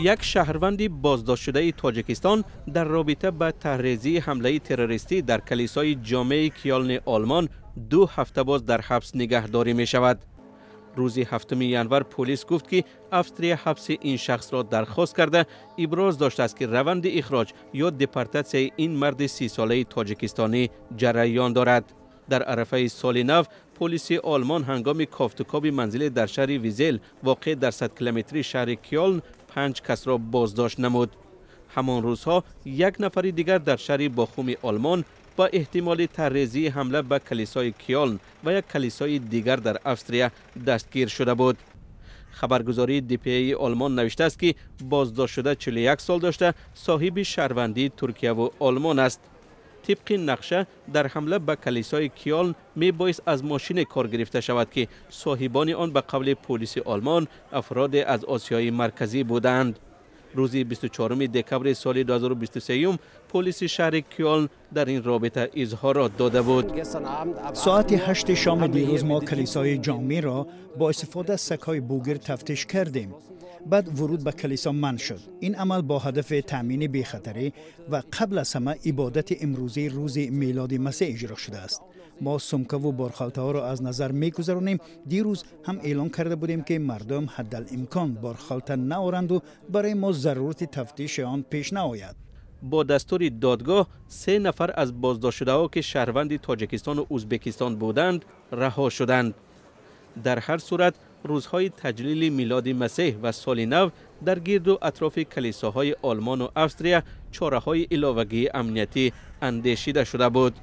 Як шаҳрванди боздоштшудаи Тоҷикистон дар робита ба тарҳрезии ҳамлаи террористӣ дар калисои ҷомеи Кёлни Олмон 2 ҳафта боз дар ҳабс нигаҳдорӣ мешавад. Рӯзи 7 январ полис гуфт, ки Австрия ҳабси ин шахсро дархост карда, иброз доштааст, ки раванди ихроҷ ё депортатсияи ин марди 30-солаи тоҷикистонӣ ҷараён дорад. Дар арафаи соли нав полиси Олмон ҳангоми кофтукоби манзиле дар шаҳри Визел, воқеъ дар 100 километрии шаҳри Кёлн, панҷ касро боздошт намуд. Ҳамон рӯзҳо як нафари дигар дар шаҳри Бохуми Олмон ба эҳтимоли тарҳрезии ҳамла ба калисои Кёлн ва як калисои дигар дар Австрия дастгир шуда буд. Хабаргузории ДПАи Олмон навиштааст, ки боздоштшуда 41 сол дошта, соҳиби шаҳрвандии Туркияву Олмон аст. Тибқи нақша, дар ҳамла ба калисои Кёлн мебоист аз мошине кор гирифта шавад, ки соҳибони он, ба қавли полиси Олмон, афроде аз Осиёи Марказӣ буданд. Рӯзи 24 декабри соли 2023 полиси шаҳри Кёлн дар ин робита изҳорот дода буд. Соати 8 шоми дирӯз мо калисои ҷомиро бо истифода аз сагҳои бугир тафтиш кардем. Баъд вуруд ба калисо манъ шуд. Ин амал бо ҳадафи таъмини бехатарӣ ва қабл аз ҳама ибодати имрӯзии рӯзи мелоди Масеҳ иҷро шудааст. Мо сумкаву борхалтаҳоро аз назар мегузаронем. Дирӯз ҳам эълон карда будем, ки мардум ҳаддалимкон борхалта наоранду барои мо зарурати тафтиши он пеш наояд. Бо дастури додгоҳ се нафар аз боздоштшудаҳо, ки шаҳрванди Тоҷикистону Ӯзбекистон буданд, раҳо шуданд. Дар ҳар сурат, рӯзҳои таҷлили милоди Масеҳ ва соли нав дар гирду атрофи калисоҳои Олмону Австрия чораҳои иловагии амниятӣ андешида шуда буд.